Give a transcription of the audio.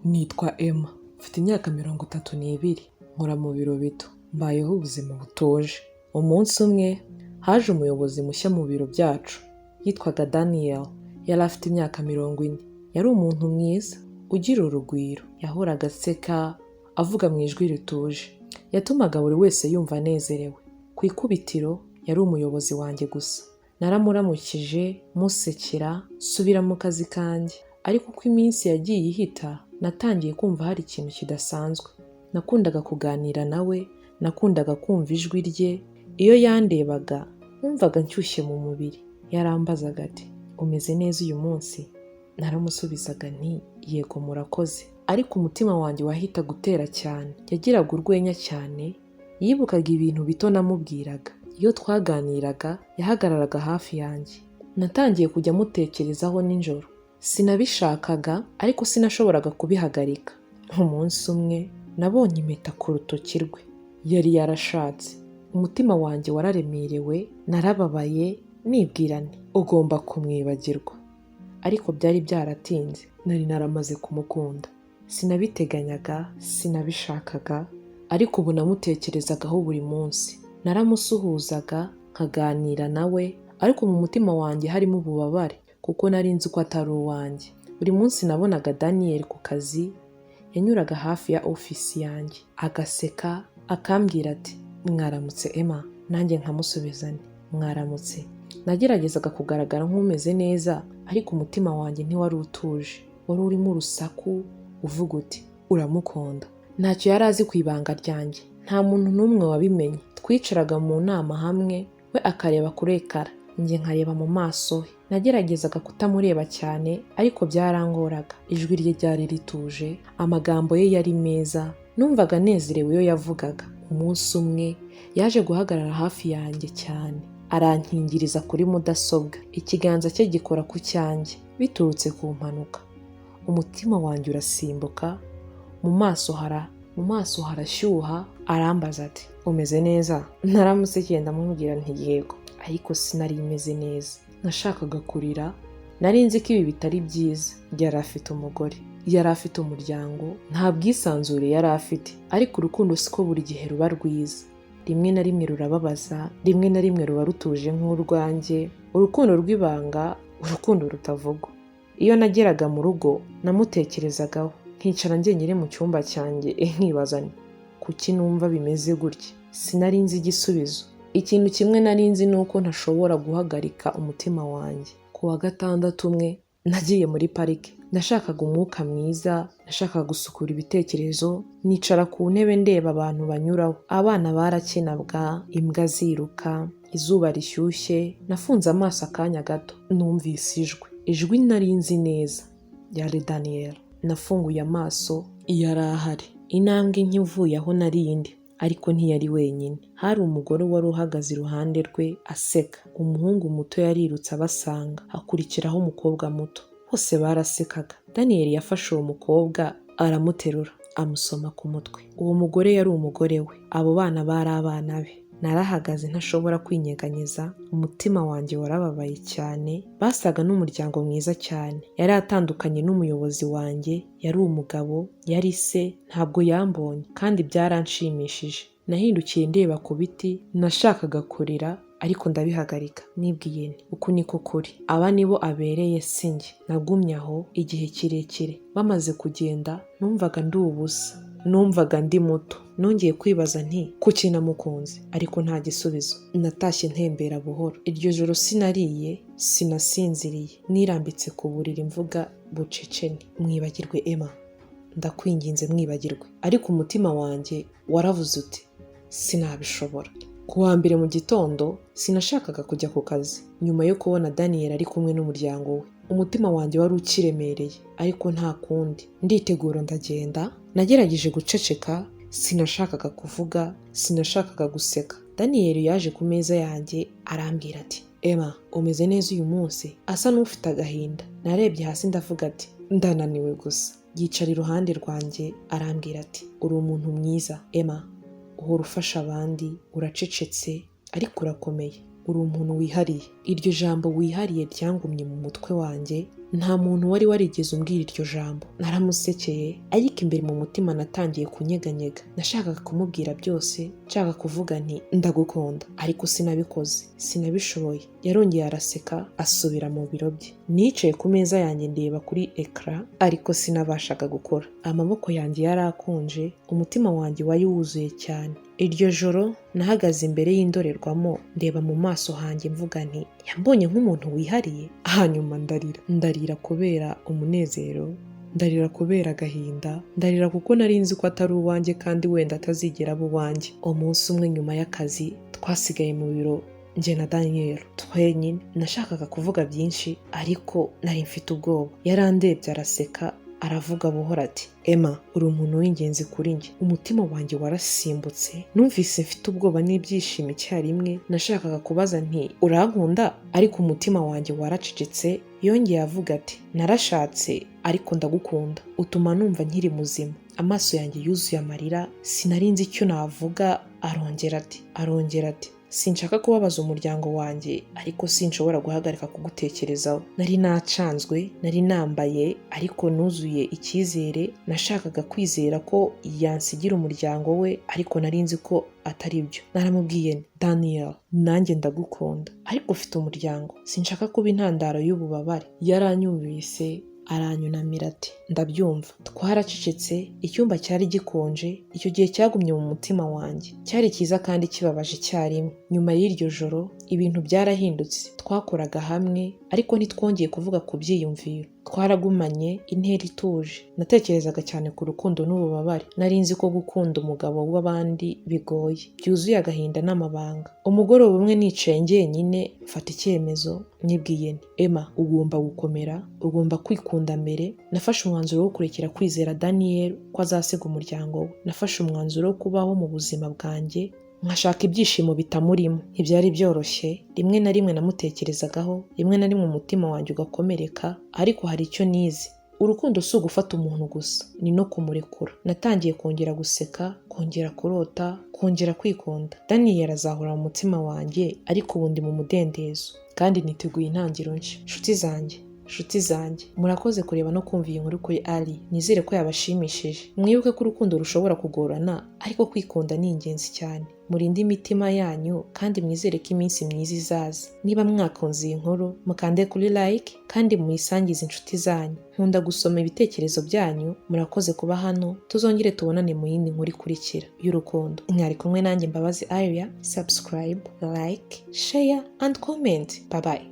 Nitwa Emma, mfite imyaka 32, nkora mu biro bito, mbayeho ubuzima butuje. Umunsi umwe haje umuyobozi mushya mu biro byacu, yitwaga Daniel, yari afite imyaka 40. Yari umuntu mwiza, ugira urugwiro, yahoraga aseka, avuga mu ijwi rituje. Yatumaga buri wese yumva anezerewe. Ku ikubitiro yari umuyobozi wanjye gusa. Naramuramukije, musekera, nsubira mu kazi kanjye. Ariko uko iminsi yagiye ihita, natangiye kumva hari ikintu kidasanzwe. Nakundaga kuganira nawe, nakundaga kumva ijwi rye, iyo yandebaga numvaga nshyushye mu mubiri. Yarambazaga ati: "Umeze neza uyu munsi?" Naramusubizaga nti: "Yego, murakoze." Ariko umutima wanjye wahitaga utera cyane. Yagiraga urwenya cyane, yibukaga ibintu bito namubwiraga. Iyo twaganiraga yahagararaga hafi yanjye. Natangiye kujya mutekerezaho nijoro. Sinabishakaga, ariko sinashoboraga kubihagarika. Umunsi umwe nabonye impeta ku rutoki rwe. Yari yarashatse. Umutima wanjye wararemerewe, narababaye, nibwira nti: "Ugomba kumwibagirwa." Ariko byari byaratinze, nari naramaze kumukunda. Sinabiteganyaga, sinabishakaga, ariko ubu namutekerezagaho buri munsi. Naramusuhuzaga, nkaganira nawe, ariko mu mutima wanjye harimo ububabare kuko nari nzi ko atari uwanjye. Buri munsi nabonaga Daniel ku kazi, yanyuraga hafi ya ofisi yanjye, agaseka, akambwira ati: "Mwaramutse Emma," nanjye nkamusubiza nti: "Mwaramutse." Nageragezaga kugaragara nk'umeze neza, ariko umutima wanjye ntiwari utuje. Wari urimo urusaku uvuga uti: "Uramukunda." Ntacyo yari azi ku ibanga ryanjye. Nta muntu n'umwe wabimenye. Twicaraga mu nama hamwe, we akareba kuri écran, njye nkareba mu maso he. Nageragezaga kutamureba cyane, ariko byarangoraga. Ijwi rye ryari rituje, amagambo ye yari meza, numvaga nezerewe iyo yavugaga. Umunsi umwe yaje guhagarara hafi yanjye cyane, arankingiriza kuri mudasobwa, ikiganza cye gikora ku cyanjye biturutse ku mpanuka. Umutima wanjye urasimbuka, mu maso harashyuha, arambaza ati: "Umeze neza?" Naramusekeye, ndamubwira nti: "Yego," ariko sinari meze neza. Nashakaga kurira, nari nzi ko ibi bitari byiza. Yari afite umugore, yari afite umuryango, nta bwisanzure yari afite. Ariko urukundo siko buri gihe ruba rwiza. Rimwe na rimwe rurababaza, rimwe na rimwe ruba rutuje nk'urwanjye, urukundo rw'ibanga, urukundo rutavugwa. Iyo nageraga mu rugo namutekerezagaho, nkicara njyenyine mu cyumba cyanjye, nkibaza nti: "Kuki numva bimeze gutya?" Sinari nzi igisubizo. Ikintu kimwe nari nzi ni uko ntashobora guhagarika umutima wanjye. Ku wa gatandatu umwe nagiye muri parike. Nashakaga umwuka mwiza, nashakaga gusukura ibitekerezo, nicara ku ntebe ndeba abantu banyuraho. Abana barakinaga, imbwa ziruka, izuba rishyushye. Nafunze amaso akanya gato, numvise ijwi. Ijwi nari nzi neza. Yari Daniel. Nafunguye amaso, yari ahari. Intambwe nke uvuye aho nari ndi, ariko ntiyari wenyine. Hari umugore wari uhagaze iruhande rwe aseka. Umuhungu muto yarirutse abasanga, hakurikiraho umukobwa muto. Bose barasekaga. Daniel yafashe uwo mukobwa aramuterura, amusoma ku mutwe. Uwo mugore yari umugore we. Abo bana bari abana be. Narahagaze ntashobora kwinyeganyeza, umutima wanjye warababaye cyane. Basaga n'umuryango mwiza cyane. Yari atandukanye n'umuyobozi wanjye, yari umugabo, yari se, ntabwo yambonye kandi byaranshimishije. Nahindukiye ndeba ku biti, nashakaga kurira, ariko ndabihagarika. Nibwiye nti: "Uku niko kuri, aba nibo abereye, si njye." Nagumye aho igihe kirekire. Bamaze kugenda numvaga ndi ubusa, numvaga ndi muto. Nongeye kwibaza nti: "Kuki namukunze?" Ariko nta gisubizo. Natashye ntembera buhoro. Iryo joro sinariye, sinasinziriye. Nirambitse ku buriri mvuga bucece nti: "Mwibagirwe Emma, ndakwinginze, mwibagirwe." Ariko umutima wanjye waravuze uti: "Sinabishobora." Ku wa mbere mu gitondo sinashakaga kujya ku kazi nyuma yo kubona Daniel ari kumwe n'umuryango we. Umutima wanjye wari ukiremereye, ariko nta kundi. Nditegura, ndagenda. Nagerageje guceceka, sinashakaga kuvuga, sinashakaga guseka. Daniel yaje ku meza yanjye, arambwira ati: "Emma, umeze neza uyu munsi?" Asa n'ufite agahinda. Narebye hasi, ndavuga ati: "Ndananiwe gusa." Yicara iruhande rwanjye, arambwira ati: "Uri umuntu mwiza Emma, uhora ufasha abandi, uracecetse ariko urakomeye, uri umuntu wihariye." Iryo jambo "wihariye" ryangumye mu mutwe wanjye. Nta muntu wari warigeze umbwira iryo jambo. Naramusekeye, ariko imbere mu mutima natangiye kunyeganyega. Nashakaga kumubwira byose, nshaka kuvuga nti: "Ndagukunda," ariko sinabikoze, sinabishoboye. Yarongeye araseka, asubira mu biro bye. Nicaye ku meza yanjye, ndeba kuri écran, ariko sinabashaga gukora. Amaboko yanjye yari akonje, umutima wanjye wari wuzuye cyane. Iryo joro nahagaze imbere y'indorerwamo, ndeba mu maso hanjye, mvuga nti: "Yambonye nk'umuntu wihariye." Hanyuma ndarira. Ndarira kubera umunezero, ndarira kubera agahinda, ndarira kuko nari nzi ko atari uwanjye kandi wenda atazigera aba uwanjye. Umunsi umwe nyuma y'akazi, twasigaye mu biro njye na Daniel twenyine. Nashakaga kuvuga byinshi, ariko nari mfite ubwoba. Yarandebye, araseka, aravuga buhoro ati: "Emma, uri umuntu w'ingenzi kuri njye." Umutima wanjye warasimbutse. Numvise mfite ubwoba n'ibyishimo icyarimwe. Nashakaga kubaza nti: "Urankunda?" Ariko umutima wanjye waracecetse. Yongeye avuga ati: "Narashatse, ariko ndagukunda. Utuma numva nkiri muzima." Amaso yanjye yuzuye amarira, sinari nzi icyo navuga. Arongera ati: "Sinshaka kubabaza umuryango wanjye, ariko sinshobora guhagarika kugutekerezaho." Nari nacanzwe. Nari nambaye, ariko nuzuye icyizere. Nashakaga kwizera ko yansigira umuryango we, ariko nari nzi ko atari byo. Naramubwiye nti: "Daniel, nanjye ndagukunda, ariko ufite umuryango. Sinshaka kuba intandaro y'ububabare." Yaranyumvise, aranyunamira ati: "Ndabyumva." Twaracecetse. Icyumba cyari gikonje. Icyo gihe cyagumye mu mutima wanjye. Cyari cyiza kandi kibabaje icyarimwe. Nyuma y'iryo joro ibintu byarahindutse. Twakoraga hamwe, ariko ntitwongeye kuvuga ku byiyumviro. Twaragumanye intera ituje. Natekerezaga cyane ku rukundo n'ububabare. Nari nzi ko gukunda umugabo w'abandi bigoye, byuzuye agahinda n'amabanga. Umugoroba umwe nicaye njyenyine, mfata icyemezo. Nibwiye nti: "Emma, ugomba gukomera, ugomba kwikunda mbere." Nafashe umwanzuro wo kurekera kwizera Daniel ko azasiga umuryango we. Nafashe umwanzuro wo kubaho mu buzima bwanjye, nkashaka ibyishimo bitamurimo. Ntibyari byoroshye. Rimwe na rimwe namutekerezagaho, rimwe na rimwe umutima wanjye ugakomereka. Ariko hari icyo nize: urukundo si ugufata umuntu gusa, ni no kumurekura. Natangiye kongera guseka, kongera kurota, kongera kwikunda. Daniel azahora mu mutima wanjye, ariko ubu ndi mu mudendezo kandi niteguye intangiriro nshya. Nshuti zanjye, nshuti zanjye, murakoze kureba no kumva iyi nkuru kuri Ali. Nizere ko yabashimishije. Mwibuke ko urukundo rushobora kugorana, ariko kwikunda ni ingenzi cyane. Murinde imitima yanyu kandi mwizere ko iminsi myiza izaza. Niba mwakunze iyi nkuru, mukande kuri like kandi muyisangize inshuti zanyu. Nkunda gusoma ibitekerezo byanyu. Murakoze kuba hano. Tuzongere tubonane mu yindi nkuru ikurikira y'urukundo. Mwari kumwe nanjye, Mbabazi Aria. Subscribe, like, share and comment. Bye bye.